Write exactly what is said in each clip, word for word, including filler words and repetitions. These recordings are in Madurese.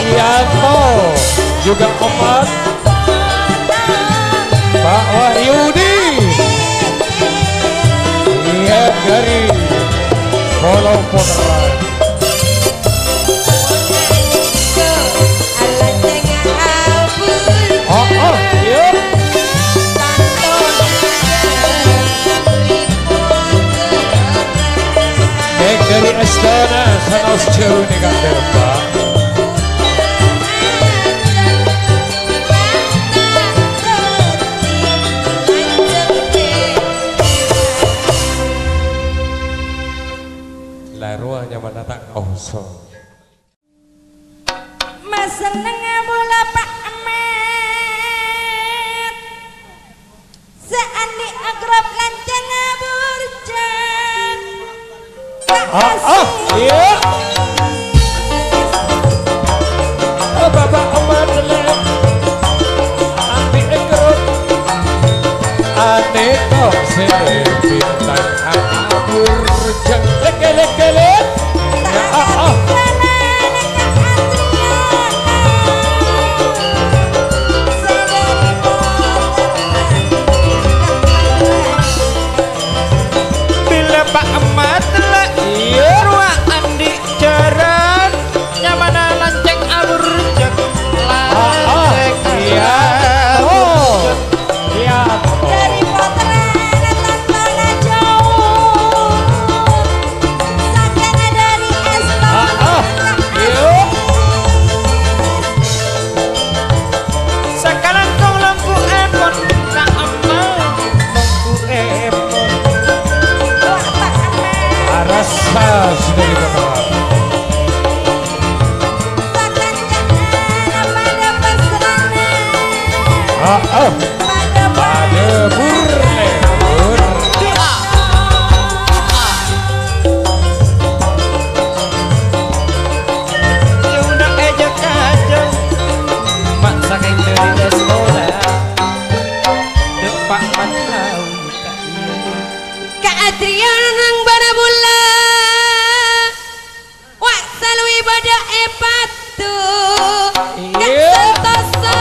Yanto, juga Omat, Pak Wahyudi, iya, dari Pulau Poteran. Oh, oh, iya. Neng dari Astana, saos jauh nih, Kak Dewa. La rowa nyamana ta' kosong. Masennengnga bulâ Pa' Emet. Sè andi' agrop lancèngnga burjâk. Ah, ah, iya. Oh, Bapak Omat lè. Andi' agrop. Andi' kok sè bintang burjâk. Lek, lek, lek. Ya, ah, ah. Bilâ Pa' Emat la, iyâ, rowa andi' jhârân, nyamana lancèng aburjâk, ah, ah, lancèng, iyâ, aburjâk. Oh. Iyâ. Dari Poteran, Tantona Jauh. Sakèna dari Astana. Ah, ah. Iyâ. Sakalangkong longguèpon ka emma, longguèpon. Arassa sè dhâri Poteran. Sakancana padâ pasrana. Ah, ah. Padâ, padâ burlèbur. Jhuna èjhâ-kajhâ, ma' sakèng dhâri èskola. Dâ' Pa' Mat Lawi ta' iyâ. Ka Adrian nang bârâ bulâ. Wa' salowè padâ è padâ. Ka Santosa.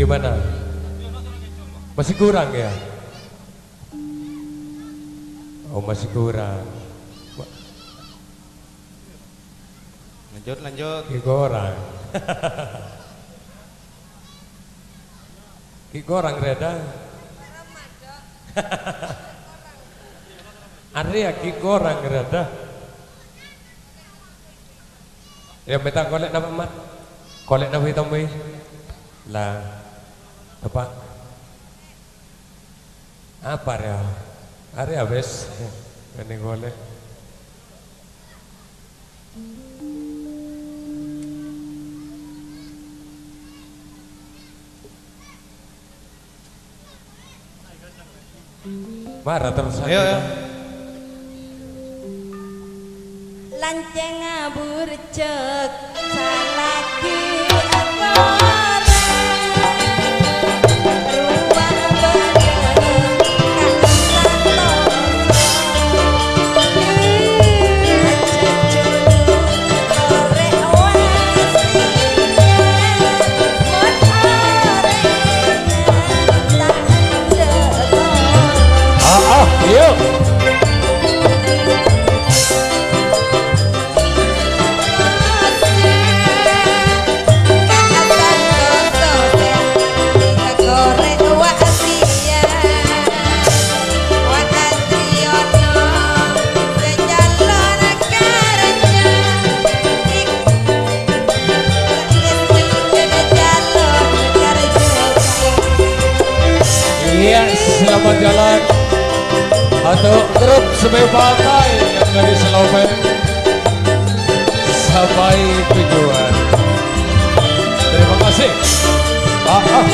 Gimana? Masih kurang, ya? Oh, masih kurang. Lanjut, lanjut. Ghi' korang. Ghi' korang, Reda. Arèya ghi' korang, Reda. Ya, mènta kolè' napa, Mat? Kolè' napa ètambai? Lah, Bapak. Apa ya? Arèya wis. Ini golek. Mara terus. Ayo, ayo. Lancèng aburjek salagi akorè. Ruwah bâdâ ka santosa. Ajâk jhuluk torè wasiya. Mon orèngnga ta' endâ' korang. Ah, ah, iya. Iya, selamat jalan untuk grup Sebe Pantai yang dari Selopen sampai tujuan. Terima kasih. Ah, ah.